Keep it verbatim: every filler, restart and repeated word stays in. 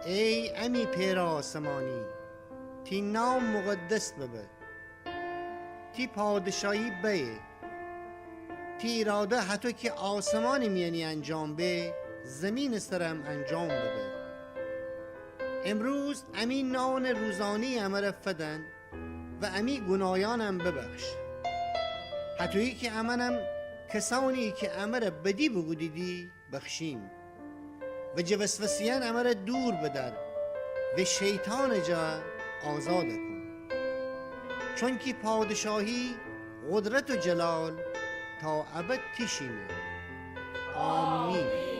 ای امی پئرٚ آسمانی، تی نام مقدس ببه. تی پادشاهی بأیه. تی ایراده هطو کی آسمانٚ میأنی انجام به، زیمینٚ سرم انجام ببه. امروز امی نانٚ روزانه‌یٚ امر فدن و امی گوناهیأنم ببخش، هطویی کی امأنم کسأنی کی امر بدی بوکودیدی بخشیم. و جٚه وسوسه‌یأن امر دور بدأر و شیطانٚ جا آزاد کون. چونکی پادشاهی، قدرت و جلال تا ابد تیشینه. آمین.